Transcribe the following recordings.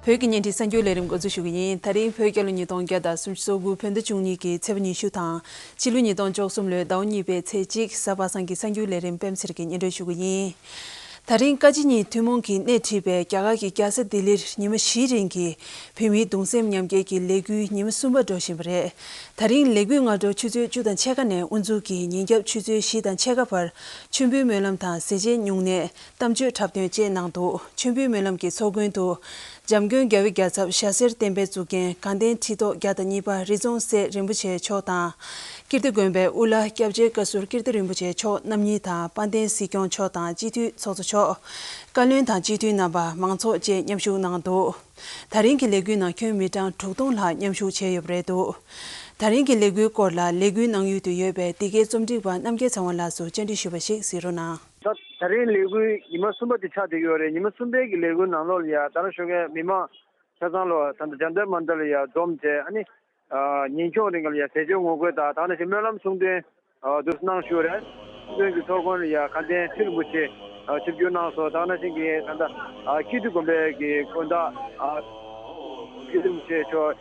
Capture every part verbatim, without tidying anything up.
བོད་ཀྱི་བརྙན་འཕྲིན་གསར་འགྱུར་ལས་རིམ་འགོ་འཛུགས་ཞུ་གི་ཡིན། ད་རིང་བོད་རྒྱལ་ལོ་ཉིས་སྟོང་བརྒྱ་དང་སུམ་ཅུ་སོ་དགུ་བོད་ཟླ་བཅུ་གཉིས་ཀྱི་ཚེས་པ་ཉི་ཤུ་དང་ཕྱི་ལོ་ཉིས་སྟོང་བཅུ་གསུམ་ལོའི་ཟླ་བ་གཉིས་པའི་ཚེས་གཅིག་གཟའ་པ་སངས་ཀྱི་གསར་འགྱུར་ལས་རིམ་པད་མ་ཚེ་རིང་གིས་སྙན་སྒྲོན་ཞུ་གི་ཡིན། ད་རིང་བཀའ་སྤྱི་གཉིས་ཐུན་མོང་གིས་སྣེ་ཁྲིད་པའི་རྒྱ་གར་གྱི་རྒྱལ་ས་ལྡི་ལིར་ཉི་མ་བཞིའི་རིང་གི་བོད་མིའི་གདུང་སེམས་མཉམ་སྐྱེད་ཀྱི་ལས་འགུལ་ཉི་མ་གསུམ་པ་འགྲོ་བཞིན་པ་རེད། ད་རིང་ལས་འགུལ་སྔ་དྲོ་ཆུ་ཚོད་བཅུ་དང་ཕྱེད་ཀ་ནས་དབུ་འཛུགས་ཀྱིས་ཉིན་རྒྱབ་ཆུ་ཚོད་བཞི་དང་ཕྱེད་ཀ་བར་མཆོད་འབུལ་སྨོན་ལམ་དང་ཟས་བཅད་སྨྱུང་གནས། གཏམ་བརྗོད་འཁྲབ་སྟོན་བཅས་གནང་འདུག་མཆོད་འབུལ་སྨོན་ལམ་གྱི་ཚོགས་མགོན་དུ་འཇམ་མགོན་རྒྱལ་བའི་རྒྱལ་ཚབ་ཞྭ་སེར་བསྟན་པའི་གཙུག་རྒྱན་དགའ་ལྡན་ཁྲི་ཐོག་བརྒྱ་དང་གཉིས་པ་རི་རྫོང་སྲས་རིན་པོ་ཆེ་མཆོག་དང་། ཀིརྟི་དགོན་པའི་དབུ་བླ་སྐྱབས་རྗེ་བཀའ་ཟུར་ཀིརྟི་རིན་པོ་ཆེ་མཆོག་རྣམ་གཉིས་དང་དཔལ་ལྡན་སྲིད་སྐྱོང་མཆོག་དང་སྤྱི་འཐུས་ཚོགས་གཙོ་མཆོག་བཀའ་བློན་དང་སྤྱི་འཐུས་རྣམ་པ་མང་ཚོགས་བཅས་མཉམ་ཞུགས་གནང་འདུག་ད་རིང་གི་ལས་འགུལ་ནང་ཁྱོན་མི་གྲངས་དྲུག་སྟོང་ལྷག་མཉམ་ཞུགས་བྱས་ཡོད་པ་རེད་འདུག་ད་རིང་གི་ལས་འགུལ་སྐོར་ལ་ལས་འགུལ་གནང་ཡུལ་དུ་ཡོད་པའི་འདི་གའི་རྩོམ་སྒྲིག་པ་རྣམ་རྒྱལ་ཚེ་དབང་ལགས་སུ་བཅར་འདྲི་ཞུས་པ་ཞིག་གཟིགས་རོགས་གནང་། ད་ད་རིང་ལས་འགུལ་ཉི་མ་གསུམ་པ་དེ་ཆགས་བསྡད་ཡོད་རེད། ཉི་མ་གསུམ་པའི་གི་ལས་འགུལ་ནང་ལོགས་ལ་ཡ་ད་རང་ཞོགས་ཀས་མི་མང་ཆ་ཚང་ལོ་ད་ལྟ་ཇན་ཏར་མན་ཏར་ལ་ཡ་འཛོམས་བྱས། ཨ་ནི་ཉིན་འཁྱོངས་རིང་ལ་ཡ་ཟས་བཅད་ངོ་རྒོལ་དང་ད་ག་ནང་བཞིན་སྨོན་ལམ་གསུང་འདོན་འདུག་གནང་ཞུ་རེད། སྔོན་གྱི་ཚོགས་མགོན་ལ་ཡ་དགའ་ལྡན་ཁྲི་རིན་པོ་ཆེ་ཆིབས་བསྒྱུར་གནང་སོང་། ད་ག་ནང་བཞིན་གྱི་ད་ལྟ་ཀིརྟི་དགོན་པའི་གི་དགོན་བདག་ཁྲི་རིན་པོ་ཆེ་མཆོག་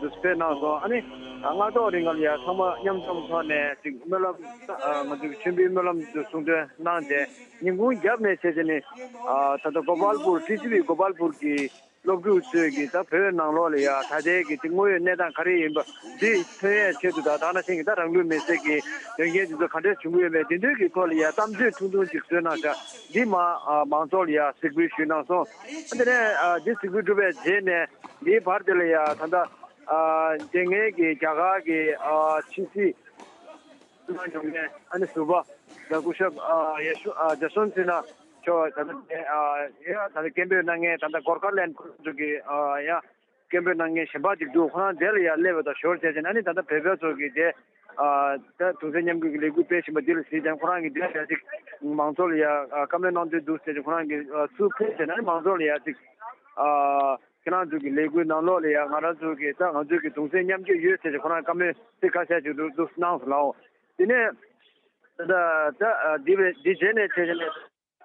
འདུག་ཕེབས་གནང་སོང་། ཨ་ནི་སྔ་ཐོག་རིང་ལ་ཡ་ཚང་མ་མཉམ་འཛོམས་ཐོག་ནས་ཅིག་སྨོན་ལམ་ང་ཚོའི་མཆོད་འབུལ་སྨོན་ལམ་དུ་གསུང་འདོན་གནང་རྗེས་ཉིན་གུང་རྒྱབ་ནས་བྱས་བྱས་ནས་ད་ལྟ་གོ་པལ་པུར་ཊི་སི་ཝི་གོ་པལ་པུར་གྱི་སློབ་ཕྲུག་ཚོས་ཀྱིས་ད་བོད་ནང་ལོགས་ལ་ཡ་ད་ལྟའི་གི་དེ་དངོས་ཡོད་གནས་སྟངས་ག་རེ་ཡིན་པ་འདི་མཚོན་ཡས་ཆེད་དུ་དང་ད་ག་ནང་བཞིན་གྱི་ད་རང་ལུས་མེར་སྲེག་གི་དོན་རྐྱེན་དེ་ཚོ་ག་འདྲས་བྱུང་གི་ཡོད་མེད་དེ་འདྲའི་གི་ཐོག་ལ་ཡ་གཏམ་བརྗོད་ཐུང་ཐུང་ཅིག་བཟོས་གནང་ཤག་འདི་མ་མང་ཚོགས་ལ་ཡ་གཟིགས་འབུལ་ཞུས་གནང་སོང་། དེ་ནས་འདི་གཟིགས་འབུལ་གྲུབ་པའི་རྗེས་ནས་འདིའི་བར་དེ་ལ་ཡ་ད་ལྟ་དེ་སྔའི་གི་རྒྱ་གར་གི་ཕྱི་སྲིད་གནང་མྱོང་མཁན་ཨ་ནི་ཟུར་པ་ད་སྐུ་ཞབས་ཨ་ཡ་ཤུ་ཨ་ཇ་སོན་སི་ན་མཆོག་ད་ལྟ་ཨ་ཡ་ད་ལྟ་སྐད་འབོད་གནང་མཁན་ད་ལྟ་གོར་ཁ་ལེན་ཁོ་ཚོ་གི་ཨ་ཡ་སྐད་འབོད་གནང་མཁན་གཞན་པ་ཅིག་འདུག་ཁོ་རང་དེ་ལ་ཡ་སླེབས་པ་དང་ཞོར་བྱས་བྱས་ཨ་ནི་ད་ལྟ་བོད་པ་ཚོ་གི་དེ་ཨ་ད་གདུང་སེམས་མཉམ་སྐྱེད་ཀྱི་ལས་འགུལ་སྤེལ་བཞིན་པ་འདི་ལ་གཟིགས་ཀྱང་ཁོ་རང་གི་དེ་ལ་ཡ་ཅིག་མང་ཚོགས་ལ་ཡ་ཨ་བཀའ་མོལ་གནང་འདོད་འདུག་ཟེར་ཏེ་ཁོ་རང་གི་ཨ་ཚུར་ཕེབས་བྱས་ཨ་ནི་མང་ཚོགས་ལ་ཡ་ཅིག་ཨ། ཁྱེད་རང་ཚོ་གི་ལས་འགུལ་ནང་ལོགས་ལ་ཡང་ང་རང་ཚོ་གི་ད་ང་ཚོ་གི་གདུང་སེམས་མཉམ་སྐྱེད་ཡོད་ཟེར་ཏེ་ཁོ་རང་བཀའ་མོལ་དེ་ཁ་ཤས་ཅིག་འདུག་འདུག་གནང་སོང་ལགས། དེ་ནས་ད་ད་འདི་བས་འདི་རྗེས་ནས་བྱས་ནས་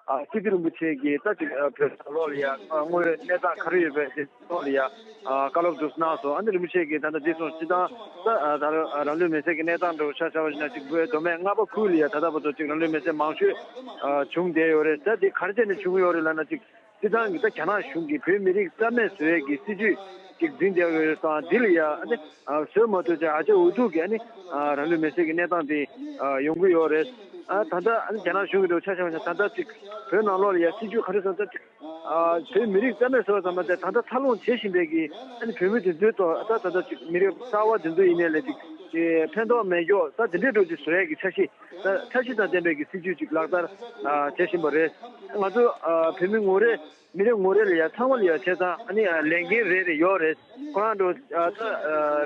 ཨ་སྐྱིད་སྡུག་རིན་པོ་ཆེ་གི་ད་ཅིག་ཨ་བོད་ནང་ལོགས་ལ་ཡང་ཨ་དངོས་ཡོད་གནས་སྟངས་ག་རེ་ཡོད་པའི་དེ་ཐོག་ལ་ཡང་ཨ་བཀའ་སློབ་འདུག་གནང་སོང་། ཨ་ནི་རིན་པོ་ཆེ་གིས་ད་ལྟ་འདི་སོང་སྤྱི་བཏང་ད་ཨ་ད་རང་ལུས་མེར་སྲེག་གི་གནས་སྟངས་འདྲ་བོ་ཆ་བཞག་པ་ཞིག་ན་ཅིག་བོད་མདོ་སྨད་རྔ་པ་ཁུལ་ལ་ཡང་ད་ལྟ་བར་དུ་ཅིག་རང་ལུས་མེར་སྲེག་མང་ཤོས་ཨ་བྱུང་བསྡད་ཡོད་རེད། ད་དེ་ག་རེ་བྱས་ནས་བྱུང་གི་ཡོད་རེད་ལབ་ན་ཅིག་སྤྱིར་བཏང་གི་ད་རྒྱ་ནག་གཞུང་གིས་བོད་མི་རིགས་རྩ་མེད་བཟོ་ཡས་ཀྱི་སྲིད་ཇུས་ཅིག་འཛིན་བསྡད་ཡོད་ཙང་འདི་ལ་ཡ་ཨ་ནི་བཟོད་མ་ཐུབ་ཅིག་ཨ་ཅག་འུ་ཐུག་གིས་ཨ་ནི་རང་ལུས་མེར་སྲེག་གི་གནས་སྟངས་དེ་ཡོང་གི་ཡོད་རེད། ད་ལྟ་ཨ་ནི་རྒྱ་ནག་གཞུང་གི་འདུག་ཆ་བཞག་པ་ཡིན་ན་ད་ལྟ་ཅིག་བོད་ནང་ལོགས་ལ་ཡ་སྲིད་ཇུས་ག་རེ་བཟོ་ད་ཅིག་བོད་མི་རིགས་རྩ་མེད་བཟོ་བ་ཙམ་མ་ཟད་ད་ལྟ་འཚར་ལོངས་བྱེད་བཞིན་པའི་གི་ཨ་ནི་བོད་མི་དེ་ཚོའི་ཐོག་ད་ད་ལྟ་ཅིག་མི་རབས་གསར་བ་དེ་ཚོ་ཡིན་ནའི་ལས་ཅིག་ཕན་ཐོགས་མེད་མགྱོགས་ད་དེ་འདྲའི་འགྲོ་ཅིག་བཟོ་ཡས་ཀྱི་འཆར་གཞི། ད་འཆར་གཞི་དང་ལྡན་པའི་གི་སྲིད་ཇུས་ཅིག་ལག་བསྟར་བྱེད་བཞིན་པ་རེད། ང་ཚོ་བོད་མི་ངོ་རེ་མི་རེ་ངོ་རེ་ལ་ཡ་ཚང་མ་ལ་ཡ་བྱས་ཙང་ཨ་ནི་ལས་འགན་རེ་རེ་ཡོད་རེད། ཁོ་རང་འགྲོ་ད་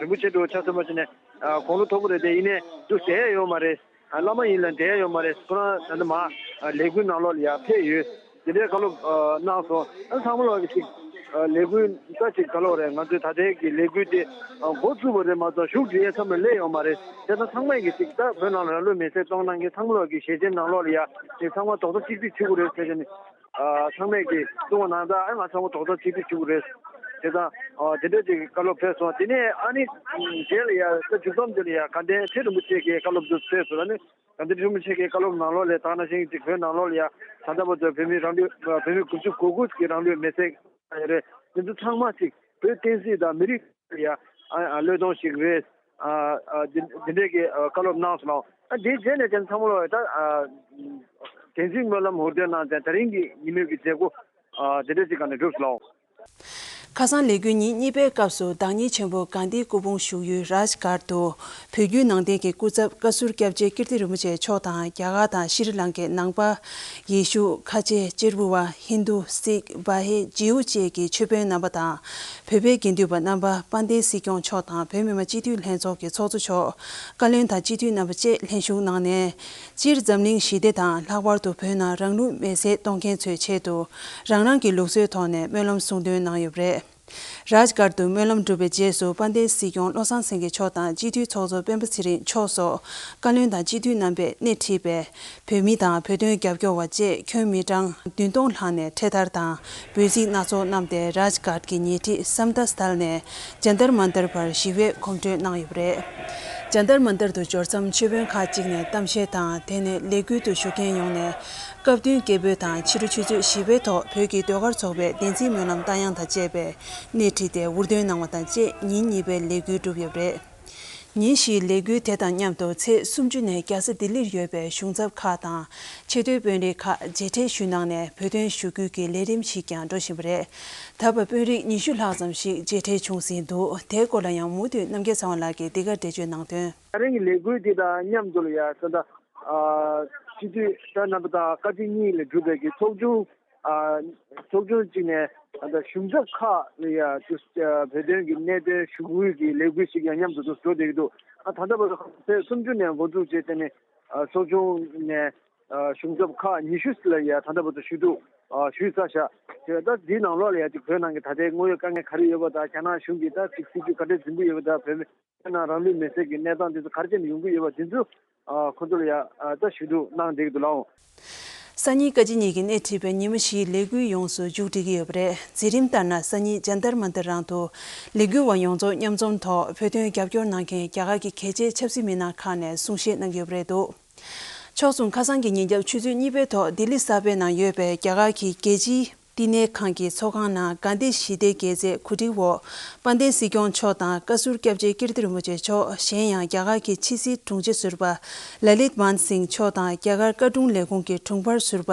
རིན་པོ་ཆེ་འགྲོ་ཆ་ཚང་མ་བྱས་ནས་དགུང་ལོ་མཐོ་པོ་རེད་དེ་ཡིན་ནའི་འདུག་བསྡད་ཡ་ཡོད་མ་རེད། བླ་མ་ཡིན་ལ་བསྡད་ཡ་ཡོད་མ་རེད། ཁོ་རང་ད་ནི་མ་ལས་འགུལ་ནང་ལོགས་ལ་ཡ་ཕེབས་ཡོད། དེ་འདྲའི་བཀའ་སློབ་གནང་སོང་། ཨ་ཚང་མ་ལོག་གི་ཅིག་ལས་འགུལ་ད་ཅིག་ག་ལོག་རེད། ང་ཚོའི་ད་ལྟའི་གི་ལས་འགུལ་དེ་འགོ་བཙུགས་པ་རེད་མ་གཏོགས་གཞུག་འབྲེལ་མཚམས་ལ་སླེབས་ཡོད་མ་རེད། དེ་ད་ཚང་མས་གི་ཅིག་ད་བོད་ནང་ལ་རང་ལུས་མེར་སྲེག་གཏོང་གནང་མཁན་ཚང་མ་ལོག་གི་ཞལ་ཆེམས་ནང་ལོགས་ལ་ཡ་ཅིག་ཚང་མ་རྡོག་རྩ་གཅིག་སྒྲིལ་བྱེད་དགོས་རེད་ཟེར་གྱི་ནི་ཚང་མས་གི་གསུང་བ་ནང་ད་ཨ་ང་ཚང་མ་རྡོག་རྩ་གཅིག་སྒྲིལ་བྱེད་དགོས་རེད། དེ་ད་དེ་འདྲ་ཅིག་བཀའ་སློབ་ཕེབས་སོང་། དེ་ནས་ཨ་ནི་རྗེས་ལ་ཡ་ད་མཇུག་སྡོམ་དེ་ལ་ཡ་དགའ་ལྡན་ཁྲི་རིན་པོ་ཆེ་གི་བཀའ་སློབ་དེ་ཕེབས་སོང་། ཨ་ནི། ད་ལྟ་རིན་པོ་ཆེ་གི་བཀའ་སློབ་ནང་ལོགས་ལས་ད་ནང་བཞིན་ཅིག་བོད་ནང་ལོགས་ལ་ཡ་ད་ལྟ་བར་དུ་བོད་མི་རང་ལུས་བོད་མི་དགུ་བཅུ་གོ་དགུ་གི་རང་ལུས་མེར་སྲེག་ཡོད་རེད། དེ་ཚོ་ཚང་མ་ཅིག་བོད་བསྟན་སྲིད་དང་མི་རིགས་ལ་ཡ་ཨ་ཨ་བློས་གཏོང་ཞིག་རེད། ཨ་ཨ་འདི་འདི་འདྲས་ཀྱི་ཨ་བཀའ་སློབ་གནང་སོང་ལ། ཨ་འདིའི་རྗེས་ནས་ཀྱང་ཚང་མ་ལོག་ད་ཨ་བདེན་ཚིག་སྨོན་ལམ་འུར་འདོན་གནང་ཙང་ད་རིང་གི་ཉིན་མོའི་གི་མཛད་སྒོ་ཨ་དེ་འདྲས་ཅིག་ག་ནས་གྲུབ་སོང་ལ། ཁ་སང་ལས་འགུལ་ཉིན་གཉིས་པའི་སྐབས་སུ་བདག་ཉིད་ཆེན་པོ་གྷན་དྷིའི་སྐུ་ཕུང་བཞུགས་ཡུལ་རཱཇ་གར་དུ་བོད་བརྒྱུད་ནང་བསྟན་གྱི་སྐུ་ཚབ་བཀའ་ཟུར་སྐྱབས་རྗེ་ཀིརྟི་རིན་པོ་ཆེ་མཆོག་དང་རྒྱ་གར་དང་ཤྲི་ལང་ཀའི་ནང་པ། ཡེ་ཤུ། ཁ་ཆེ། གཅེར་བུ་བ། ཧིན་རྡུ། སིག། བ་ཧེ། ཇིའུ་བཅས་ཀྱི་ཆོས་དཔོན་རྣམ་པ་དང་། བོད་པའི་དགེ་འདུན་པ་རྣམ་པ། དཔལ་ལྡན་སྲིད་སྐྱོང་མཆོག་དང་བོད་མི་མང་སྤྱི་འཐུས་ལྷན་ཚོགས་ཀྱི་ཚོགས་གཙོ་མཆོག་བཀའ་བློན་དང་སྤྱི་འཐུས་རྣམ་པ་བཅས་ལྷན་ཞུགས་གནང་ནས། སྤྱིར་འཛམ་གླིང་ཞི་བདེ་དང་ལྷག་པར་དུ་བོད་ནང་རང་ལུས་མེར་སྲེག་གཏོང་མཁན་ཚོའི་ཆེད་དུ་རང་རང་གི་ལུགས་སྲོལ་ཐོག་ནས་སྨོན་ལམ་གསུང་འདོན་གནང་ཡོད་པ་རེད། རཱཇ་གྷར་དུ་སྨོན་ལམ་གྲུབ་པའི་རྗེས་སུ་དཔལ་ལྡན་སྲིད་སྐྱོང་བློ་བཟང་སེང་གེ་མཆོག་དང་སྤྱི་འཐུས་ཚོགས་གཙོ་སྤེན་པ་ཚེ་རིང་མཆོག་སོགས་བཀའ་བློན་དང་སྤྱི་འཐུས་རྣམ་པས་སྣེ་ཁྲིད་པའི་བོད་མི་དང་བོད་དོན་རྒྱབ་སྐྱོར་བ་བཅས་ཁྱོན་མི་གྲངས་བདུན་སྟོང་ལྷག་ནས་འཕྲེད་དར་དང་འབོད་ཚིག་སྣ་ཚོགས་བསྣམས་ཏེ་རཱཇ་གྷར་གྱི་ཉེ་འཁྲིས་སམ་ཏ་སི་ཐལ་ནས་ཇན་ཏར་མན་ཏར་བར་ཞི་བའི་གོམ་བགྲོད་གནང་ཡོད་པ་རེད། ཇན་ཏར་མན་ཏར་དུ་འབྱོར་མཚམས་ཆོས་དཔོན་ཁག་ཅིག་ནས་གཏམ་བཤད་དང་། དེ་ནས་ལས་འགུལ་དུ་ཞུགས་མཁན་ཡོངས་ནས་སྐབས་བསྟུན་སྐད་འབོད་དང་ཕྱི་དྲོ་ཆུ་ཚོད་བཞི་པའི་ཐོག་བོད་ཀྱི་ཟློས་གར་ཚོགས་པའི་བདེན་ཚིག་སྨོན་ལམ་རྟ་དབྱངས་དང་བཅས་པའི་སྣེ་ཁྲིད་དེ་དབུར་འདོན་གནང་བ་དང་བཅས་ཉིན་གཉིས་པའི་ལས་འགུལ་གྲུབ་ཡོད་པ་རེད། ཉིན་བཞིའི་ལས་འགུལ་དེ་དང་མཉམ་དུ་ཚེས་སུམ་ཅུ་ནས་རྒྱལ་ས་ལྡི་ལིར་ཡོད་པའི་གཞུང་ཚབ་ཁག་དང་ཆེས་མཐོའི་དཔོན་རིགས་ཁག་མཇལ་འཕྲད་ཞུས་གནང་ནས་བོད་དོན་ཞུ་སྐུལ་གྱི་ལས་རིམ་ཞིག་ཀྱང་འགྲོ་བཞིན་པ་རེད། ད་བར་དཔོན་རིགས་ཉི་ཤུ་ལྷག་ཙམ་ཞིག་མཇལ་འཕྲད་བྱུང་ཟིན་འདུག་དེའི་སྐོར་ལ་ཡང་མུ་མཐུད་རྣམ་རྒྱལ་ཚེ་དབང་ལགས་ཀྱིས་འདི་གར་འགྲེལ་བརྗོད་གནང་དོན། ད་རིང་གི་ལས་འགུལ་འདི་དང་མཉམ་དུ་ལ་ཡ་ད་ལྟ་ཨ་སྤྱི་འཐུས་ད་རྣམ་པ་དང་བཀའ་སྤྱི་གཉིས་ལས་གྲུབ་པའི་གི་ཚོགས་ཆུང་ཨ་ཚོགས་ཆུང་གཅིག་ནས་ད་ལྟ་གཞུང་ཚབ་ཁག་ལ་ཡ་ཅིག་ཨ་བོད་དོན་གི་གནད་དོན་ཞུ་སྐུལ་གི་ལས་འགུལ་ཞིག་ཡང་མཉམ་དུ་འགྲོ་བསྡད་ཀྱི་འདུག་ཨ་ད་ལྟ་བར་དུ་ཚེས་སུམ་ཅུ་ནས་འགོ་འཛུགས་བྱས་ཏེ་ནས་ཨ་ཚོགས་ཆུང་ནས་ཨ་གཞུང་ཚབ་ཁག་ཉི་ཤུ་ལ་ཡ་ད་ལྟ་བར་དུ་ཞུ་གཏུག་ཨ་ཞུས་ཚར་བཞག་དེ་ད་འདིའི་ནང་ལོགས་ལ་ཡ་ཅིག་བོད་ནང་གི་ད་ལྟའི་དངོས་ཡོད་དཀའ་ངལ་ག་རེ་ཡོད་པ་དང་། རྒྱ་ནག་གཞུང་གིས་ད་ཅིག་སྲིད་ཇུས་ག་འདྲས་འཛིན་གྱི་ཡོད་པ་དང་། བོད་མི་ཁྱོད་ནང་རང་ལུས་མེར་སྲེག་གི་གནས་སྟངས་དེ་ཚོ་ག་རེ་བྱས་ནས་ཡོང་གི་ཡོད་པ་དེ་ཚོ་ཨ་ཁོ་ཚོ་ལ་ཡ་ཨ་ད་ཞུ་གཏུག་གནང་བསྡད་ཀྱི་འདུག་ལགས། སང་ཉིན་བཀའ་སྤྱི་གཉིས་ཀྱིས་སྣེ་ཁྲིད་པའི་ཉི་མ་བཞིའི་ལས་འགུལ་ཡོངས་སུ་མཇུག་སྒྲིལ་གྱི་ཡོད་པ་རེད། མཛད་རིམ་ལྟར་ན་སང་ཉིན་ཇན་ཏར་མན་ཏར་རང་དུ་ལས་འགུལ་བ་ཡོངས་རྫོགས་མཉམ་འཛོམས་ཐོག་བོད་དོན་རྒྱབ་སྐྱོར་གནང་མཁན་རྒྱ་གར་གྱི་གལ་ཆེའི་ཆབ་སྲིད་མི་སྣ་ཁག་ནས་གསུང་བཤད་གནང་གི་ཡོད་པ་རེད་འདུག་ཕྱོགས་མཚུངས་ཁ་སང་གི་ཉིན་རྒྱབ་ཆུ་ཚོད་གཉིས་པའི་ཐོག་ལྡི་ལི་གསར་པའི་ནང་ཡོད་པའི་རྒྱ་གར་གྱི་རྒྱལ་སྤྱིའི་བསྟི་གནས་ཁང་གི་ཚོགས་ཁང་ནང་གྷན་དྷི་ཞི་བདེའི་རྒྱལ་མཚན་གོ་སྒྲིག་འོག་དཔལ་ལྡན་སྲིད་སྐྱོང་མཆོག་དང་བཀའ་ཟུར་སྐྱབས་རྗེ་ཀིརྟི་རིན་པོ་ཆེ་མཆོག་གཞན་ཡང་རྒྱ་གར་གྱི་ཕྱི་སྲིད་དྲུང་ཆེ་ཟུར་པ་ལ་ལིད་མན་སིང་མཆོག་དང་རྒྱ་གར་བཀའ་དྲུང་ལས་ཁུངས་ཀྱི་དྲུང་འཕར་ཟུར་པ་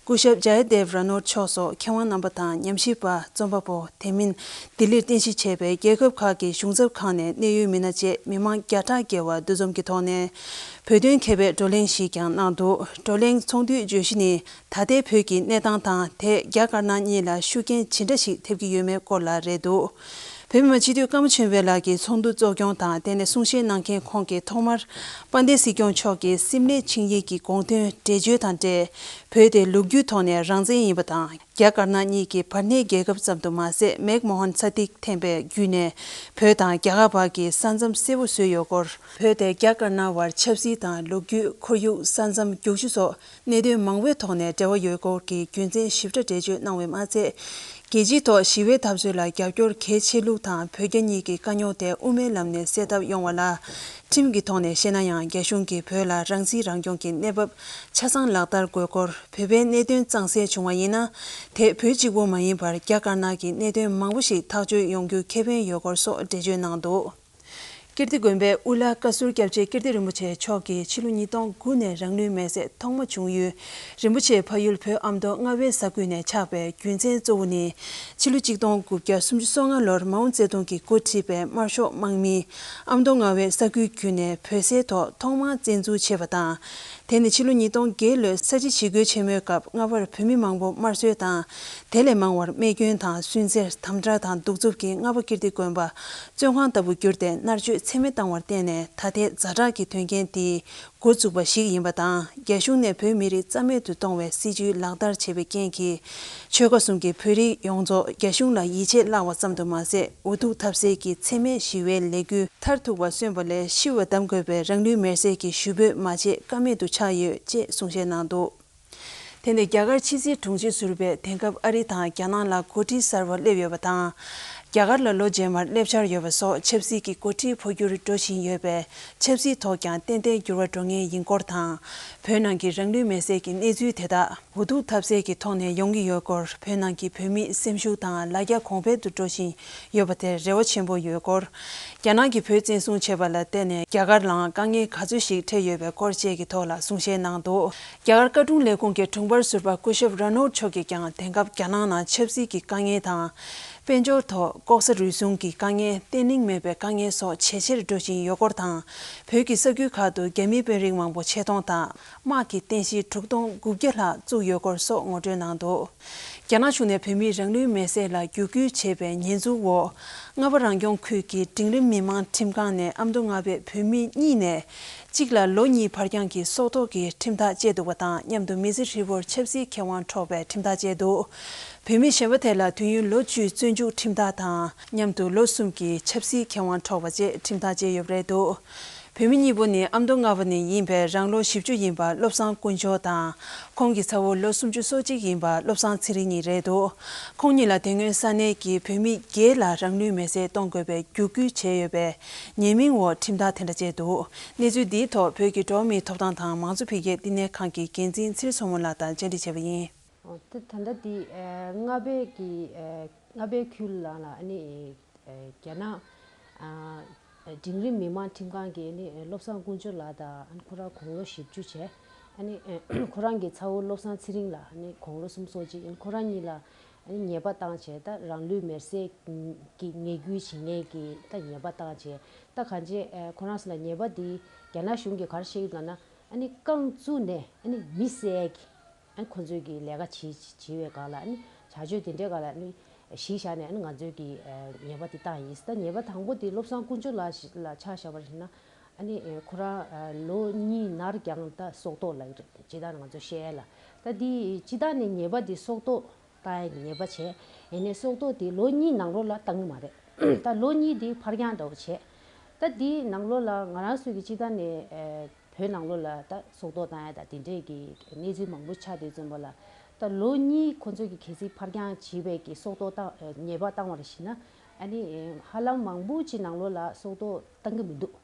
སྐུ་ཞབས་ཇཱ་ཡ་དེབ་ར་ནོར་མཆོག་སོགས་མཁས་དབང་རྣམ་པ་དང་ཉམས་ཞིབ་པ། རྩོམ་པ་པོ། དེ་མིན་ལྡི་ལིར་རྟེན་གཞི་བྱས་པའི་རྒྱལ་ཁབ་ཁག་གི་གཞུང་ཚབ་ཁག་ནས་གནད་ཡོད་མི་སྣ་བཅས་མི་མང་བརྒྱ་ཕྲག་བརྒལ་བ་འདུ་འཛོམས་ཀྱི་ཐོག་ནས་བོད་དོན་མཁས་པའི་བགྲོ་གླེང་ཞིག་ཀྱང་གནང་འདུག་བགྲོ་གླེང་ཚོགས་འདུའི་བརྗོད་གཞི་ནི། ད་ལྟའི་བོད་ཀྱི་གནས་སྟངས་དང་། དེས་རྒྱ་དཀར་ནག་གཉིས་ལ་ཤུགས་རྐྱེན་ཇི་འདྲ་ཞིག་ཐེབས་ཀྱི་ཡོད་མེད་སྐོར་ལ་རེད་འདུག་བོད་མི་མང་སྤྱི་འཐུས་ཀརྨ་ཆོས་འཕེལ་ལགས་ཀྱིས་ཚོགས་འདུ་གཙོ་སྐྱོང་དང་། དེ་ནས་གསུང་བཤད་གནང་མཁན་ཁོང་གིས་ཐོག་མར་དཔལ་ལྡན་སྲིད་སྐྱོང་མཆོག་གིས་སིམ་ལའི་ཆིངས་ཡིག་གི་དགོངས་དོན་འགྲེལ་བརྗོད་དང་འབྲེལ། བོད་དེ་ལོ་རྒྱུས་ཐོག་ནས་རང་བཙན་ཡིན་པ་དང་། རྒྱ་དཀར་ནག་གཉིས་ཀྱི་བར་གནས་རྒྱལ་ཁབ་ཙམ་དུ་མ་ཟད། མེག་མོ་ཧན་ཚ་ཏིག་འཐེན་པའི་བརྒྱུད་ནས་བོད་དང་རྒྱ་གར་བར་གྱི་ས་མཚམས་གསལ་པོ་བཟོས་ཡོད་སྐོར། བོད་དེ་རྒྱ་དཀར་ནག་བར་ཆབ་སྲིད་དང་ལོ་རྒྱུས། ཁོར་ཡུག། ས་མཚམས། རྒྱུག་ཆུ་སོགས་གནད་དོན་མང་པོའི་ཐོག་ནས་འབྲེལ་བ་ཡོད་སྐོར་གྱི་རྒྱུ་མཚན་ཞིབ་ཕྲ་འགྲེལ་བརྗོད་གནང་བས་མ་ཚད། རྒྱལ་སྤྱིའི་ཐོག་ཞི་བའི་འཐབ་རྩོད་ལ་རྒྱབ་སྐྱོར་གལ་ཆེ་ལུགས་དང་། བོད་རྒྱ་གཉིས་ཀྱི་དཀའ་རྙོག་དེ་དབུ་མའི་ལམ་ནས་སེལ་ཐབས་ཡོང་བ་ལ་ཁྲིམས་ཀྱི་ཐོག་ནས་བཤད་ན་ཡང་། རྒྱ་གཞུང་གིས་བོད་ལ་རང་སྲིད་རང་སྐྱོང་གི་གནས་བབ་ཆ་ཚང་ལག་བསྟར་དགོས་སྐོར། བོད་པའི་གནད་དོན་གཙང་སེལ་བྱུང་བ་ཡིན་ན། དེ་བོད་གཅིག་པུ་མ་ཡིན་པར་རྒྱ་དཀར་ནག་གི་གནད་དོན་མང་པོ་ཞིག་ཐག་གཅོད་ཡོང་རྒྱུ་ཁེ་ཕན་ཡོད་སྐོར་སོགས་འགྲེལ་བརྗོད་གནང་འདུག་ཀིརྟི་དགོན་པའི་དབུ་བླ་བཀའ་ཟུར་སྐྱབས་རྗེ་ཀིརྟི་རིན་པོ་ཆེ་མཆོག་གིས་ཕྱི་ལོ་ཉིས་སྟོང་དགུ་ནས་རང་ལུས་མེར་སྲེག་ཐོག་མ་བྱུང་ཡུལ། རིན་པོ་ཆེ་ཕ་ཡུལ་བོད་ཨ་མདོ་རྔ་བའི་ས་ཁུལ་ནས་ཆགས་པའི་རྒྱུ་མཚན་གཙོ་བོ་ནི། ཕྱི་ལོ་གཅིག་སྟོང་དགུ་བརྒྱ་སུམ་ཅུ་སོ་ལྔ་ལོར་མའོ་ཙེ་ཏུང་གིས་འགོ་ཁྲིད་པའི་དམར་ཤོག་དམག་མིས་ཨ་མདོ་རྔ་བའི་ས་ཁུལ་བརྒྱུད་ནས་བོད་སའི་ཐོག་ཐོག་མར་བཙན་འཛུལ་བྱས་པ་དང་། དེ་ནི་ཕྱི་ལོ་ཉིས་སྟོང་བརྒྱད་ལོའི་ས་བྱི་ཞི་རྒོལ་ཆེན་མོའི་སྐབས་རྔ་བར་བོད་མི་མང་པོ་དམར་གསོད་དང་། དེ་ལས་མང་བར་རྨས་སྐྱོན་དང་སུན་གཙེར། དམ་དྲག་དང་གདུག་རྩུབ་ཀྱིས་རྔ་བ་ཀིརྟི་དགོན་པ་བཙོན་ཁང་ལྟ་བུ་གྱུར་ཏེ་མནར་གཅོད་ཚད་མེད་བཏང་བར་བརྟེན་ནས། ད་ལྟའི་ཛ་དྲག་གི་དོན་རྐྱེན་དེ་འགོ་བཙུགས་པ་ཞིག་ཡིན་པ་དང་། རྒྱ་གཞུང་ནས་བོད་མི་རིགས་རྩ་མེད་དུ་གཏོང་བའི་སྲིད་ཇུས་ལག་བསྟར་བྱས་པའི་རྐྱེན་གྱིས། ཆོལ་ཁ་གསུམ་གྱི་བོད་རིགས་ཡོངས་རྫོགས་རྒྱ་གཞུང་ལ་ཡིད་ཆེས་བརླག་པ་ཙམ་དུ་མ་ཟད། འུ་ཐུག་ཐབས་ཟད་ཀྱི་འཚེ་མེད་ཞི་བའི་ལས་འགུལ་མཐར་ཐུག་པ་སོན་པ་ལས། ཤི་བ་གདམ་དགོས་པའི་རང་ལུས་མེར་སྲེག་གི་ཞུ་འབོད་མ་བྱེད་ཀ་མེད་དུ་ཆགས་ཡོད་ཅེས་གསུང་བཤད་གནང་འདུག་དེ་ནས་རྒྱ་གར་ཕྱི་སྲིད་དྲུང་ཆེ་ཟུར་པས་དེང་སྐབས་ཨ་རི་དང་རྒྱ་ནག་ལ་འགོ་ཁྲིད་གསར་པ་སླེབས་ཡོད་པ་དང་། རྒྱ་གར་ལ་ལོ་རྗེས་མར་སླེབས་འཆར་ཡོད་པ་སོགས་ཆབ་སྲིད་ཀྱི་འགོ་ཁྲིད་འཕོ་འགྱུར་འགྲོ་བཞིན་ཡོད་པས། ཆབ་སྲིད་ཐོག་ཀྱང་ཏན་ཏན་འགྱུར་བ་འགྲོ་ངེས་ཡིན་སྐོར་དང་། བོད་ནང་གི་རང་ལུས་མེར་སྲེག་གི་གནས་ཚུལ་དེ་དག་འུ་ཐུག་ཐབས་ཟད་ཀྱི་ཐོག་ནས་ཡོང་གི་ཡོད་སྐོར། བོད་ནང་གི་བོད་མིའི་སེམས་ཤུགས་དང་ལ་རྒྱ་གོང་འཕེལ་དུ་འགྲོ་བཞིན་ཡོད་པ་དེར་རེ་བ་ཆེན་པོ་ཡོད་སྐོར། རྒྱ་ནག་གིས་བོད་བཙན་བཟུང་བྱས་པ་ལ་བརྟེན་ནས་རྒྱ་གར་ལའང་དཀའ་ངལ་ག་ཚོད་ཞིག་འཕྲད་ཡོད་པའི་སྐོར་བཅས་ཀྱི་ཐོག་ལ་གསུང་བཤད་གནང་འདུག་རྒྱ་གར་བཀའ་དྲུང་ལས་ཁུངས་ཀྱི་དྲུང་འཕར་ཟུར་པ་སྐུ་ཞབས་ར་ནོར་མཆོག་གིས་ཀྱང་། དེང་སྐབས་རྒྱ་ནག་ནང་ཆབ་སྲིད་ཀྱི་དཀའ་ངལ་དང་། དཔལ་འབྱོར་ཐོག་ལྐོག་ཟ་རུལ་སུངས་ཀྱི་དཀའ་ངལ། བརྟན་ལྷིང་མེད་པའི་དཀའ་ངལ་སོགས་ཇེ་ཆེར་འགྲོ་བཞིན་ཡོད་སྐོར་དང་། བོད་ཀྱི་ས་ཁུལ་ཁག་ཏུ་རྒྱ་མིའི་དཔོན་རིགས་མང་པོ་ཆེད་གཏོང་དང་། དམག་གི་རྟེན་གཞི་དྲུག་སྟོང་དགུ་བརྒྱ་ལྷག་བཙུགས་ཡོད་སྐོར་སོགས་ངོ་སྤྲོད་གནང་འདུག་རྒྱ་ནག་གཞུང་ནས་བོད་མིའི་རང་ལུས་མེར་སྲེག་ལ་རྒྱུད་སྐུལ་བྱས་པའི་ཉེས་འཛུགས་འོག་རྔ་བ་རང་སྐྱོང་ཁུལ་གྱི་འབྲིང་རིམ་མི་མང་ཁྲིམས་ཁང་ནས་ཨ་མདོ་རྔ་བའི་བོད་མི་གཉིས་ནས་ གཅིག་ལ་ལོ་གཉིས་བར་རྐྱང་གི་སྲོག་ཐོག་གི་ཁྲིམས་ཐག་བཅད་འདུག་པ་དང་མཉམ་དུ་མི་ཚེ་ཧྲིལ་པོར་ཆབ་སྲིད་ཁེ་དབང་འཕྲོག་པའི་ཁྲིམས་ཐག་བཅད་འདུག་བོད་མི་གཞན་པ་དེ་ལ་དུས་ཡུན་ལོ་བཅུའི་བཙོན་འཇུག་ཁྲིམས་ཐག་དང་མཉམ་དུ་ལོ་གསུམ་གྱི་ཆབ་སྲིད་ཁེ་དབང་འཕྲོག་པ་བཅས་ཁྲིམས་ཐག་བཅད་ཡོད་པ་རེད་འདུག་བོད་མི་གཉིས་པོ་ནི་ཨ་མདོ་རྔ་བ་ནས་ཡིན་པའི་རང་ལོ་བཞི་བཅུ་ཡིན་པ་བློ་བཟང་དཀོན་མཆོག་དང་། ཁོང་གི་ཚ་བོ་ལོ་སུམ་ཅུ་སོ་གཅིག་ཡིན་པ་བློ་བཟང་ཚེ་རིང་གཉིས་རེད་འདུག་ཁོང་གཉིས་ལ་དེ་སྔོན་ས་གནས་ཀྱི་བོད་མི་བརྒྱད་ལ་རང་ལུས་མེར་སྲེག་གཏོང་དགོས་པའི་བརྒྱུད་སྐུལ་བྱས་ཡོད་པའི་ཉེས་མིང་འོག་ཁྲིམས་ཐག་དེ་འདྲ་བཅད་འདུག་གནས་ཚུལ་འདིའི་ཐོག་བོད་ཀྱི་འགྲོ་བ་མིའི་ཐོབ་ཐང་དང་མང་གཙོ་འཕེལ་རྒྱས་བསྟི་གནས་ཁང་གི་འགན་འཛིན་ཚེ་རིང་མཚོ་མོ་ལགས་དང་བཅར་འདྲི་བྱས་པ་ཡིན། ཨོ། ད་ད་ལྟ་འདི་ཨ་རྔ་བའི་གི་ཨ་རྔ་བའི་ཁུལ་ལ་ལ་ཨ་ནི་ཨ་རྒྱ་ནག་ཨ་འབྲིང་རིམ་མི་དམངས་ཁྲིམས་ཁང་གི་ཨ་ནི་བློ་བཟང་དཀོན་མཆོག་ལགས་དང་ཨ་ནི་ཁོ་རང་དགུང་ལོ་བཞི་བཅུ་བྱས། ཨ་ནི་ཨ་ཁོ་རང་གི་ཚ་བོ་བློ་བཟང་ཚེ་རིང་ལགས་ཨ་ནི་དགུང་ལོ་སུམ་ཅུ་སོ་གཅིག་ཨ་ནི་ཁོ་རང་གཉིས་ལ་ཨ་ནི་ཉེས་པ་བཏང་བྱས། ད་རང་ལུས་མེར་སྲེག་གི་ཉེས་སྐྱོན་བྱེད་མཁན་གྱི་ད་ཉེས་པ་བཏང་བྱས། ད་གང་ཅི་ཨ་ཁོ་རང་ཚོ་ལ་ཉེས་པ་འདི་རྒྱ་ནག་གཞུང་གིས་ག་རེ་བཤད་ཀྱི་འདུག་ལབ་ན། ཨ་ནི་རྐང་བཙུགས་ནས་ཨ་ནི་མི་བསད་ཀྱི། ཨ་ནི་ཁོ་ཚོས་ཀྱི་ལས་ཀ་བྱེད་བྱེད་པའི་སྒང་ལ་ཨ་ནི་བྱ་སྤྱོད་དེ་འདྲའི་སྒང་ལ་ཨ་ནི་གཞི་བཞག་ནས་ཨ་ནི་ང་ཚོས་ཀྱི་ཨ་ཉེས་པ་དེ་བཏང་ཡིན། ད་ཉེས་པ་དང་པོ་དེ་བློ་བཟང་དཀོན་མཆོག་ལགས་ལ་ཆ་བཞག་པ་ཡིན་ན། ཨ་ནི་ཨ་ཁོ་རང་ཨ་ལོ་གཉིས་ནར་འགྱངས་ད་སྲོག་ཐོག་ལ་ཡོད་རེད། སྤྱིར་བཏང་ང་ཚོ་བཤད་ཡ་ལ། ད་དེ་སྤྱིར་བཏང་ནས་ཉེས་པ་དེ་སྲོག་ཐོག་བཏང་ཡ་ཉེས་པ་བྱས། ཡིན་ནའི་སྲོག་ཐོག་དེ་ལོ་གཉིས་ནང་ལོགས་ལ་བཏང་གི་མ་རེད། ད་ལོ་གཉིས་དེ་ཕར་འགྱངས་འདྲ་བོ་བྱས། ད་དེའི་ནང་ལོགས་ལ་ང་རང་ཚོས་ཀྱི་སྤྱིར་བཏང་ནས་ཨ་བོད་ནང་ལོགས་ལ་ད་སྲོག་ཐོག་བཏང་ཡ་ད་དེ་འདྲས་ཀྱི་གནས་ཚུལ་མང་པོ་ཆགས་དུས་ཙམ་པ་ལ། ད་ལོ་གཉིས་ཁོ་ཚོས་ཀྱི་གལ་སྲིད་ཕར་འགྱངས་བྱས་པའི་གི་སྲོག་ཐོག་བཏང་ཨ་ཉེས་པ་བཏང་བ་རེད་ཟེར་ན། ཨ་ནི་ཧ་ལམ་མང་པོ་ཅིག་ནང་ལོགས་ལ་སྲོག་ཐོག་བཏང་གི་མི་འདུག་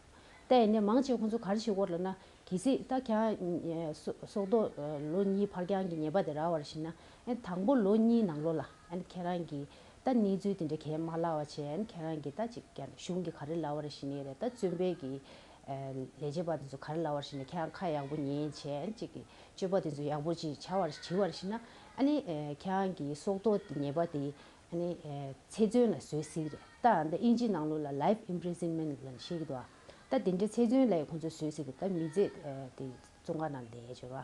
ད་ཡིན་ནའི་མང་ཆེ་ཁོ་ཚོ་ག་རེ་བྱེད་ཀྱི་ཡོད་རེད་ལབ་ན། གལ་སྲིད་ད་ཁྱེད་རང་སྲོག་ཐོག་ལོ་གཉིས་ཕར་འགྱངས་ཀྱི་ཉེས་པ་དེ་རག་པ་རེད་ཟེར་ན། ཨ་ནི་དང་པོ་ལོ་གཉིས་ནང་ལོགས་ལ་ཨ་ནི་ཁྱེད་རང་གིས་ད་གནས་ཚུལ་དེ་འདྲ་གས་མ་ལབ་པ་བྱས། ཨ་ནི་ཁྱེད་རང་གིས་ད་ཅིག་ཀྱང་གཞུང་གིས་ག་རེ་ལབ་པ་རེད་ཟེར་ནའི་རེད། ད་བཙོན་པའི་གི་ཨ་ལས་བྱེད་པ་དེ་ཚོ་ག་རེ་ལབ་པ་རེད་ཟེར་ན། ཁྱེད་རང་ཁ་ཡག་པོ་ཉན་བྱས། ཨ་ནི་ཅིག་གི་སྤྱོད་པ་དེ་ཚོ་ཡག་པོ་ཅིག་བྱ་བ་བྱེད་པ་རེད་ཟེར་ན། ཨ་ནི་ཨ་ཁྱེད་རང་གི་སྲོག་ཐོག་ཉེས་པ་དེ་ཨ་ནི་ཨ་ཚེ་བཙོན་ལ་བཟོ་སྲིད་རེད། ད་འདི་དབྱིན་ཇི་ནང་ལོགས་ལ་life imprisonment ལབ་ནས་བཤད་ཀྱི་འདུག་ཨ་ད་དེ་འདྲའི་ཚེ་བཙོན་ལ་ཁོང་ཚོས་བཟོ་སྲིད་རེད། ད་མི་ཚེ་ཨ་དེ་བཙོན་ཁང་ནང་བསྡད་བྱས་པ།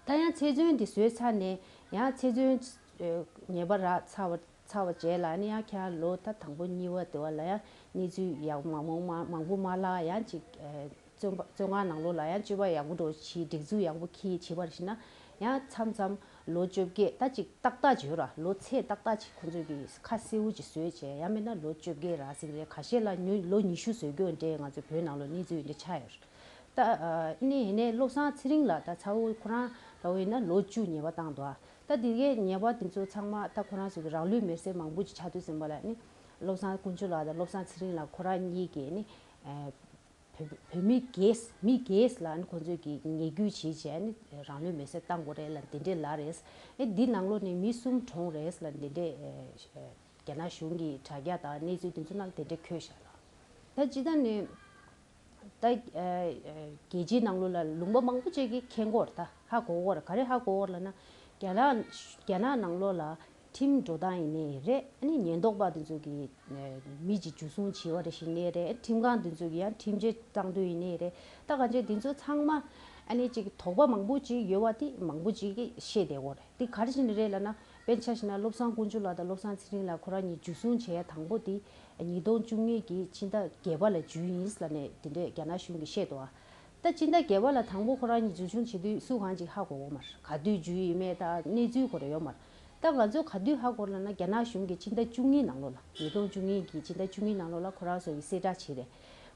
ད་ཡང་ཚེ་བཙོན་དེ་བཟོས་ཚར་ནས་ཡང་ཚེ་བཙོན་ཨ་ཉེས་པ་རག་ཚར་བ་ཚར་བ་རྗེས་ལ་ནི་ཡང་ཁྱེད་རང་ལོ་ད་དང་པོ་གཉིས་པ་དེ་བ་ལ་ཡང་གནས་ཚུལ་ཡག་མང་མང་མང་མང་པོ་མ་ལབ། ཡང་ཅིག་ཨ་བཙོན་པ་བཙོན་ཁང་ནང་ལོགས་ལ་ཡང་སྤྱོད་པ་ཡག་པོ་འགྲོ་བྱས། སྒྲིག་འཛུགས་ཡག་པོ་འཁྱེར་བྱས་པ་རེད་ཟེར་ན། ཡང་མཚམས་མཚམས་ལོ་བཅོ་བརྒྱད་ད་ཅིག་ཏག་ཏག་བརྗོད་ར། ལོ་ཚད་ཏག་ཏག་ཅིག་ཁོང་ཚོས་ཀྱི་ཁ་གསལ་པོ་ཅིག་བཟོས་བྱས། ཡང་མིན་ན་ལོ་བཅོ་བརྒྱད་རག་སྲིད་རེད། ཁ་ཤས་ལ་ཉུ་ལོ་ཉི་ཤུ་བཟོ་རྒྱུ་འདྲའི་ང་ཚོའི་བོད་ནང་ལོགས་གནས་ཚུལ་འདི་ཆགས་ཡོད་རེད། ད་ཨ་ནི་ཡིན་ནའི་བློ་བཟང་ཚེ་རིང་ལགས་ད་ཚ་བོ་ཁོ་རང་འདྲ་བོ་ཡིན་ན་ལོ་བཅུ་ཉེས་པ་བཏང་འདུག་ཨ་ད་དེ་གའི་ཉེས་པ་དེ་ཚོ་ཚང་མ་ད་ཁོ་རང་ཚོ་གི་རང་ལུས་མེར་སྲེག་མང་པོ་ཅིག་ཆགས་དུས་ཙམ་པ་ལ་ནི་བློ་བཟང་དཀོན་མཆོག་ལགས་དང་བློ་བཟང་ཚེ་རིང་ལགས་ཁོ་རང་གཉིས་ཀྱིས་ནི་ཨ་བོད་བོད་མི་སྒེར་མི་སྒེར་ལ་ནི་ཁོ་ཚོས་ཀྱི་ཉེས་སྐྱོན་བྱས་བྱས་ནི་རང་ལུས་མེར་སྲེག་བཏང་དགོས་རེད་ལབ་དེ་འདྲས་ལབ་རེད། ཨེ་འདི་ནང་ལོགས་ནས་མི་གསུམ་གྲོངས་རེད་ལབ་དེ་འདྲས་ཨེ་རྒྱ་ནག་གཞུང་གི་དྲ་རྒྱ་དང་གནས་ཚུལ་དེ་ཚོ་ནང་དེ་འདྲས་འཁོད་བཞག་ལ། ད་ཇི་ལྟར་ནས་ད་ཨེ་ཨེ་རྒྱལ་སྤྱིའི་ནང་ལོགས་ལ་ལུང་པ་མང་པོ་ཅིག་གིས་མཁྱེན་གྱི་ཡོད་རེད། ད་ཧ་གོ་གི་ཡོད་རེད། ག་རེ་ཧ་གོ་གི་ཡོད་རེད་ལབ་ན། རྒྱ་ནག་རྒྱ་ནག་ནང་ལོགས་ལ་ཁྲིམས་འགྲོ་སྟངས་ཡིན་ནའི་རེད། ཨ་ནི་ཉེན་རྟོག་པ་དེ་ཚོ་གིས་ཨ་མི་གཅིག་འཇུ་བཟུང་བྱས་པ་རེད་ཟེར་ནའི་རེད། ཁྲིམས་ཁང་དེ་ཚོ་གིས་ཡང་ཁྲིམས་ཆད་བཏང་དུས་ཡིན་ནའི་རེད། ད་ག་ཚོད་དེ་ཚོ་ཚང་མ་ཨ་ནི་ཅིག་དོགས་པ་མང་པོ་ཅིག་ཡོད་པ་དེ་མང་པོ་ཅིག་གིས་བཤད་བསྡད་ཡོད་རེད། དེ་ག་རེ་བྱས་ནས་རེད་ལབ་ན། དཔེར་ན་ཆ་བཞག་ན་བློ་བཟང་དཀོན་མཆོག་ལགས་དང་བློ་བཟང་ཚེ་རིང་ལགས་ཁོ་རང་གཉིས་འཇུ་བཟུང་བྱས་ཡ་དང་པོ་དེ་ཉིས་སྟོང་བཅུ་གཉིས་ཀྱི་ཕྱི་ཟླ་བརྒྱད་པ་ལ་འཇུས་ཡིན་ལབ་ནས་དེ་འདྲས་རྒྱ་ནག་གཞུང་གིས་བཤད་འདུག་ཨ། ད་ཕྱི་ཟླ་བརྒྱད་པ་ལ་དང་པོ་ཁོ་རང་གཉིས་འཇུ་བཟུང་བྱེད་དུས་སུ་གང་ཅིག་ཧ་གོ་གི་མ་རེད། ག་དུས་འཇུས་ཡིན་མེད་ད་གནས་ཚུལ་ཁོ་རང་ཡོད་མ་རེད། ད་ང་ཚོས་ག་དུས་ཧ་གོ་ལབ་ན། རྒྱ་ནག་གཞུང་གིས་ཕྱི་ཟླ་བཅུ་གཉིས་ནང་ལོགས་ལ། ཉིས་སྟོང་བཅུ་གཉིས་ཀྱི་ཕྱི་ཟླ་བཅུ་གཉིས་ནང་ལོགས་ལ་ཁོ་རང་ཚོ་གིས་གསལ་བསྒྲགས་བྱས་རེད།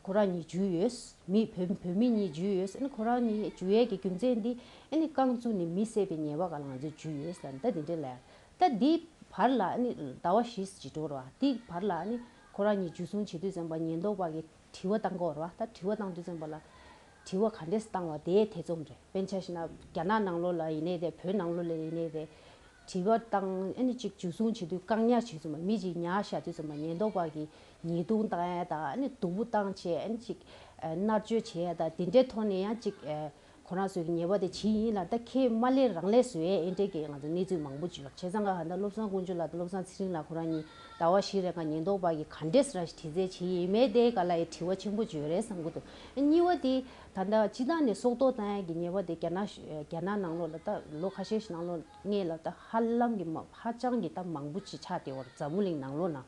ཁོ་རང་གཉིས་འཇུས་ཡོད། མི་བོད་བོད་མི་གཉིས་འཇུས་ཡོད། ཨ་ནི་ཁོ་རང་གཉིས་འཇུ་ཡས་ཀྱི་རྒྱུ་མཚན་འདི་ཨ་ནི་རྐང་བཙུགས་ནས་མི་བསད་པའི་ཉེས་པ་སྒང་ལ་ང་ཚོས་འཇུས་ཡོད་ལབ་ནས་ད་དེ་འདྲས་ལབ། ད་འདི་བར་ལ་ཨ་ནི་ཟླ་བ་བཞི་ཅིག་འགྲོ་རེད་བ། འདི་བར་ལ་ཨ་ནི་ཁོ་རང་གཉིས་འཇུ་བཟུང་བྱེད་དུས་ཙམ་པ་ཉེན་རྟོག་པ་གིས་དྲི་བ་བཏང་གི་ཡོད་རེད་བ། ད་དྲི་བ་བཏང་དུས་ཙམ་པ་ལ་དྲི་བ་ག་འདྲས་བཏང་བ་དེ་ཐེ་ཚོམ་རེད། དཔེར་ན་ཆ་བཞག་ན་རྒྱ་ནག་ནང་ལོགས་ལ་ཡིན་ནའི་རེད། བོད་ནང་ལོགས་ལ་ཡིན་ནའི་རེད། དྲི་བ་བཏང་། ཨ་ནི་ཅིག་འཇུ་བཟུང་བྱེད་དུས་བཀག་ཉར་བྱེད་དུས་ཙམ་པ། མི་ཅིག་ཉར་བཞག་དུས་ཙམ་པ་ཉེན་རྟོག་པ་གིས་ཉེས་རྡུང་བཏང་ཡ་དང་། ཨ་ནི་སྡུག་པོ་བཏང་བྱས། ཨ་ནི་ཅིག་མནར་གཅོད་བྱེད་ཡ་དང་། དེ་འདྲའི་ཐོག་ནས་ཡང་ཅིག་ཨ་ཁོ་རང་ཚོའི་ཉེས་པ་དེ་བྱས་ཡིན་ལ། ད་ཁས་མ་ལེན་རང་ལེན་བཟོ་ཡས་ཨེ་འདྲའི་གི་ང་ཚོ་གནས་ཚུལ་མང་པོ་ཅིག་ཡོད། བྱས་ཙང་ཀ་ཧ་ད་བློ་བཟང་དཀོན་མཆོག་ལགས་དང་བློ་བཟང་ཚེ་རིང་ལགས་ཁོ་རང་གཉིས་ཟླ་བ་བཞི་རིང་ཀ་ཉེན་རྟོག་པ་གིས་ག་འདྲས་ར་ཞིག་དྲི་རྩད་བྱས་ཡིན་མེད་དེ་ག་ལ་ཡི་དྲི་བ་ཆེན་པོ་ཅིག་ཡོད་རེད་བསམ་གི་འདུག་གཉིས་པ་དེ་ད་ལྟ་སྤྱི་བཏང་ནས་སྲོག་ཐོག་བཏང་ཡ་གི་ཉེས་པ་དེ་རྒྱ་ནག་རྒྱ་ནག་ནང་ལོགས་ལ་ད་ལོ་ཁ་ཤས་ཤིག་ནང་ལོགས་སྔས་ལ་ད་ཧ་ལམ་གྱི་མ་ཧ་ཅང་གི་ད་མང་པོ་ཅིག་ཆགས་བསྡད་ཡོད་རེད། འཛམ་བུ་གླིང་ནང་ལོགས་ན།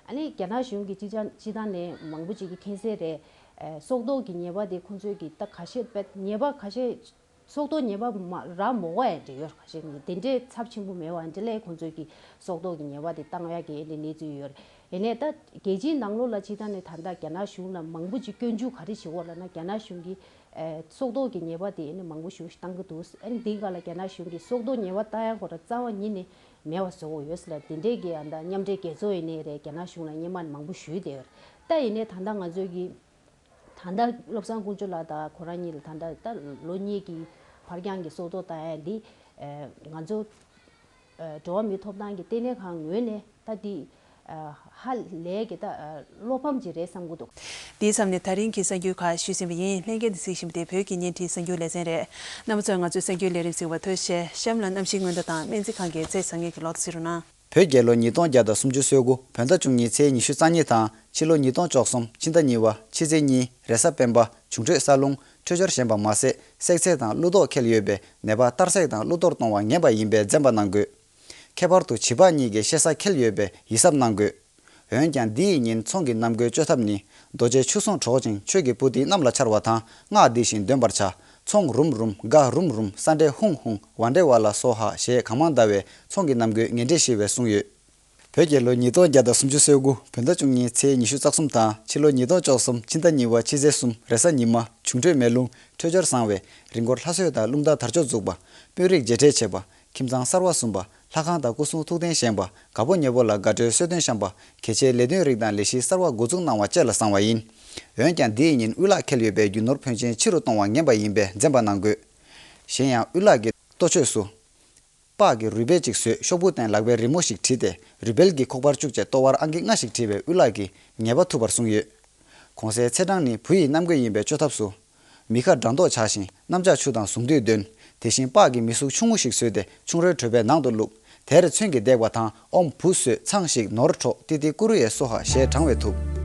ཨ་ནི་རྒྱ་ནག་གཞུང་གི་སྤྱི་ཚང་སྤྱི་བཏང་ནས་མང་པོ་ཅིག་གིས་མཁྱེན་གསལ་རེད། ཨ་སྲོག་ཐོག་གི་ཉེས་པ་དེ་ཁོང་ཚོས་ཀྱི་ད་ཁ་ཤས་པད་ཉེས་པ་ཁ་ཤས་སྲོག་ཐོག་ཉེས་པ་མ་རག་མ་དགོས་ཡ་འདྲ་ཡོད། ཁ་ཤས་ནི་དེ་འདྲའི་ཚབས་ཆེན་པོ་མེད་པ་འདྲ་ལས་ཁོང་ཚོས་ཀྱི་སྲོག་ཐོག་གི་ཉེས་པ་དེ་བཏང་ཡ་གི་ཨ་ནི་གནས་ཚུལ་ཡོད་རེད། ཡིན་ནའི་ད་རྒྱལ་སྤྱིའི་ནང་ལོགས་ལ་སྤྱི་བཏང་ནས་ད་ལྟ་རྒྱ་ནག་གཞུང་ལ་མང་པོ་ཅིག་སྐྱོན་འཛུགས་ག་རེ་བྱེད་དགོས་ལབ་ན། རྒྱ་ནག་གཞུང་གིས་ཨ་སྲོག་ཐོག་གི་ཉེས་པ་དེ་ཨ་ནི་མང་པོ་ཞེ་པོ་ཞིག་བཏང་གི་འདུག་ཨ་ནི་འདིའི་སྒང་ལ་རྒྱ་ནག་གཞུང་གིས་སྲོག་ཐོག་ཉེས་པ་བཏང་ཡ་ཁོ་རང་རྩ་བ་ཉིད་ནས་མེད་པ་བཟོ་དགོས་ཡོད་ཟེར་ལ། དེ་འདྲའི་གི་ཨ་ད་མཉམ་འབྲེལ་རྒྱལ་ཚོགས་ཡིན་ནའི་རེད། རྒྱ་ནག་གཞུང་ལ་སྔོན་མ་ནས་མང་པོ་ཞུས་བསྡད་ཡོད་རེད། ད་ཡིན་ནའི་ད་ལྟ་ང་ཚོས་ཀྱི་ད་ལྟ་བློ་བཟང་དཀོན་མཆོག་ལགས་དང་ཁོ་རང་གཉིས་ལ་ད་ལྟ་ད་ལོ་གཉིས་ཀྱི་ཕར་འགྱངས་ཀྱི་སྲོག་ཐོག་བཏང་ཡ་འདི་ཨ་ང་ཚོ་ཨ་འགྲོ་བ་མིའི་ཐོབ་ཐང་གི་ལྟེ་གནས་ཁང་ངོས་ནས་ད་འདི་ཨ་ཧ་ལས་ཀྱི་ད་ཨ་བློ་ཕམ་ཅིག་རེད་བསམ་གྱི་འདུག་དེའི་མཚམས་ནས་ད་རིང་གི་གསར་འགྱུར་ཁག་ཞུས་ཟིན་པ་ཡིན། ལྷན་རྒྱས་ནས་གཟིགས་བཞིན་པ་དེ་བོད་ཀྱི་བརྙན་འཕྲིན་གསར་འགྱུར་ལེ་ཚན་རེད། རྣམ་པ་ཚོས་ང་ཚོའི་གསར་འགྱུར་ལས་རིམ་གཟིགས་པར་ཐུགས་རྗེ་ཆེ། གཤམ་ལ་གནམ་གཤིས་སྔོན་བརྡ་དང་སྨན་རྩིས་ཁང་གི་རྩེད་ཚང་ངེད་ཀྱི་ལོག་གཟིགས་རོགས་གནང་། བོད་རྒྱལ་ལོ་ཉིས་སྟོང་བརྒྱ་དང་སུམ་ཅུ་སོ་དགུ་བོད་ཟླ་བཅུ་གཉིས་ཚེས་ཉི་ཤུ་རྩ་གཉིས་དང་ཕྱི་ལོ་ཉིས་སྟོང་བཅུ་གསུམ་ཕྱི་ཟླ་གཉིས་པ་ཕྱི་ཚེས་གཉིས་རེས་གཟའ་སྤེན་པ་འབྱུང་འཕྲོད་ས་རླུང་འཕྲོད་སྦྱོར་ཞན་པ་མ་ཟད་བསྲེག་རྫས་དང་ཀླུ་རྡོག་ཁེལ་ཡོད་པའི་ནད་པ་སྟར་སྲེག་དང་ཀླུ་གཏོར་གཏོང་བ་ངན་པ་ཡིན་པས་འཛེམ་པ་གནང་དགོས། ཁྱད་པར་དུ་བྱིས་པ་གཉིས་ཀྱི་གཤེད་ས་ཁེལ་ཡོད་པས་ཡིད་གཟབ་གནང་དགོས། འོན་ཀྱང་འདི་ཡི་ཉིན་ཚོང་གི་གནམ་སྒོའི་བཅོས་ཐབས་ནི། རྡོ་རྗེ་ཆུ་སྲུང་གྲོགས་ཅིང་ཆོས་ཀྱི་པོ་ཏི་གནམ་ལ་འཕྱར་བ་དང་སྔགས་འདི་བཞིན་འདོན་པར་བྱ། ཚོང་རུམ་རུམ་སྒ་རུམ་རུམ་ས་འདྲེ་ཧུང་ཧུང་ཝ་འདྲེ་ཝ་ལ་སོ་ཧ་ཞེས་གང་མང་བཟླ་བས་ཚོང་གི་གནམ་སྒོའི་ངན་འབྲས་ཞི་བའི་གསུང་ཡོད། བོད་རྒྱལ་ལོ་ཉིས་སྟོང་བརྒྱ་དང་སུམ་ཅུ་སོ་དགུ་བོད་ཟླ་བཅུ་གཉིས་ཚེས་ཉི་ཤུ་རྩ་གསུམ་དང་ཕྱི་ལོ་ཉིས་སྟོང་བཅུ་གསུམ་ཕྱི་ཟླ་གཉིས་པ་ཕྱི་ཚེས་གསུམ་རེས་གཟའ་ཉི་མ་འབྱུང་འཕྲོད་མེ་རླུང་འཕྲོད་སྦྱོར་བཟང་བས་རི་མགོར་ལྷ་གསོལ་དང་རླུང་རྟ་དར་ལྕོག་འཛུགས་པ། དཔོན་རིགས་མཇལ་འཕྲད་བྱེད་པ། ཁྱིམ་ཚང་གསར་བ་བཟུང་བ། ལྷ་ཁང་དང་སྐུ་གསུང་ཐུགས་རྟེན་བཞེངས་པ། དགའ་པོ་ཉེ་པོ་ལ་དགའ་སྤྲོའི་གསོལ་སྟོན་བཤམས་པ། གལ་ཆེའི་ལས་དོན་རིགས་དང་ལས་གཞི་གསར་བ་འགོ་འཛུགས་གནང་བ་བཅས་ལ་བཟང་བ་ཡིན། འོན་ཀྱང་འདི་ཡི་ཉིན་དབུལ་ལག་ཁེལ་ཡོད་པས་རྒྱུ་ནོར་ཕོན་ཆེན་ཕྱི་རུ་གཏོང་བ་ངན་པ་ཡིན་པས་འཛེམ་པ་གནང་དགོས། གཞན་ཡང་དབུལ་ལག་གི་གཏོ་མཆོད་སུ། སྤགས་ཀྱི་རུས་སྦལ་གཅིག་བཟོས་ཤོག་བུ་སྟེང་ལག་པའི་རི་མོ་ཞིག་བྲིས་ཏེ་རུས་སྦལ་གྱི་ཁོག་པར་བཅུག་བྱས་ལྟོ་བར་ཨང་ཀི་ལྔ་ཞིག་བྲིས་པས་དབུལ་ལག་གི་ཉེས་པ་ཐུབ་པར་གསུངས་ཡོད། གོང་གསལ་ཚེས་གྲངས་ནི་བུ་ཡི་གནམ་སྒོ་ཡིན་པས་བཅོས་ཐབས་སུ། མི་ཁ་འགྲང་ལྡོག་ཆགས་ཤིང་གནམ་ལྕགས་ཆུ་དང་ཟུང་དུས་འདོན། དེ་བཞིན་སྤགས་ཀྱི་མི་གཟུགས་ཆུང་ངུ་ཞིག་བཟོས་ཏེ་ཆུང་རོལ་གྲོད་པའི་ནང་དུ་བླུགས། དེར་ཚོན་གྱིས་བརྡེག་པ་དང་ཨོཾ་བུ་གསོད་ཚངས་ཤིག་ནོར་འཕྲོག་ཏི་ཏི་ཀུ་རུ་ཡེ་སྭཱ་ཧཱ་ཞེས་བགྲང་བས་ཐུབ།